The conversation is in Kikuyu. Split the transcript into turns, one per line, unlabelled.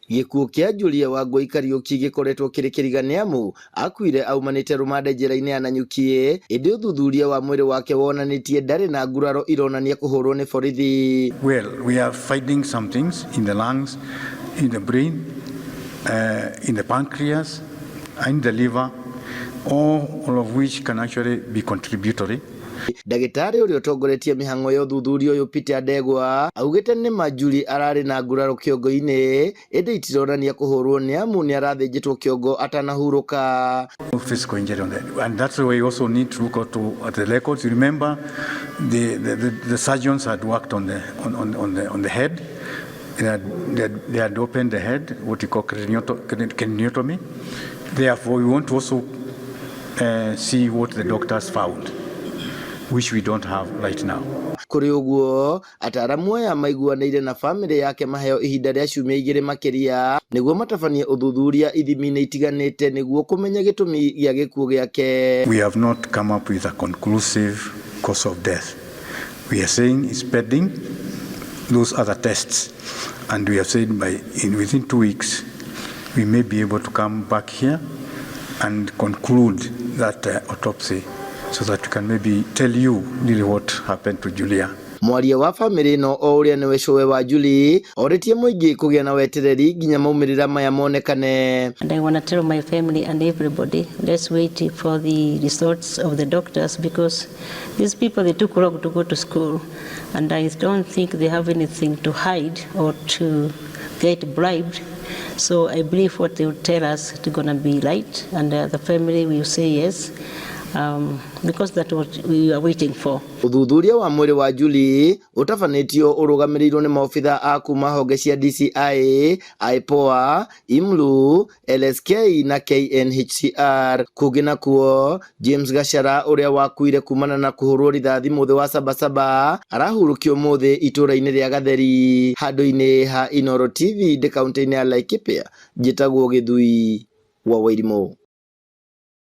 Gĩkuũ kĩa Julia Wangũi Kariũki gĩkoretwo kĩrĩ kĩriga nĩ amu akuire aumanĩte rũmande njera-inĩ ya Nanyuki, ĩndĩ ũthuthuria wa mwĩrĩ wake wonanĩtie ndarĩ na nguraro ironania kũhũrwo nĩ borithi.
Well, we are finding some things in the lungs, in the brain, in the pancreas, in the liver, all of which can actually be contributory.
Ndagĩtarĩ ũrĩa ũtongoretie mĩhang'o ya ũthuthuria ũyũ Peter Ndegwa augĩte nĩma Julie ararĩ na nguraro kĩongo-inĩ ĩndĩ itironania kũhũrwo nĩ amu nĩ arathĩnjĩtwo kĩongo atanahurũka.
Physical injury on that. And that's why we also need to look at the records. You remember the surgeons had worked on the head. They had opened the head, what you call craniotomy. Therefore, we want to also see what the doctors found, which we don't have right now.
Kũrĩ ũguo, ataramu aya maiguanĩire na bamĩrĩ yake maheo ihinda rĩa ciumia 2 makĩria nĩguo matabanie ũthuthuria ithimi-inĩ itiganĩte nĩguo kũmenya gĩtũmi gĩa gĩkuũ gĩake.
We have not come up with a conclusive cause of death. We are saying it's pending those other tests, and we have said within 2 weeks we may be able to come back here and conclude that autopsy so that we can maybe tell you really what happened to Julia.
Mwaria wa bamĩrĩ ĩno o ũrĩa nĩwe cũwe wa Julie orĩtie mũingĩ kũgĩa na wetereri nginya maumĩrĩra maya monekane.
And I want to tell my family and everybody, let's wait for the results of the doctors, because these people, they took long to go to school, and I don't think they have anything to hide or to get bribed. So I believe what they will tell us is going to be right, and the family will say yes, because that's what we are waiting for.
Ũthuthuria wa mwĩrĩ wa Julie ũtabanĩtio ũrũgamĩrĩirwo nĩ maobitha a kuma honge cia DCI, IPOA, IMLU, LSK na KNHCR. Kũngĩ nakuo, James Gachara ũrĩa wakuire kumana na kũhũrwo rithathi mũthĩ wa Sabasaba arahurũkio ũmũthĩ itũũra-inĩ rĩa Gatheri. Handũ-inĩ ha Inooro TV ndĩ kaũntĩ-inĩ ya Laikipia, njĩtagwo Gĩthui wa Wairimũ.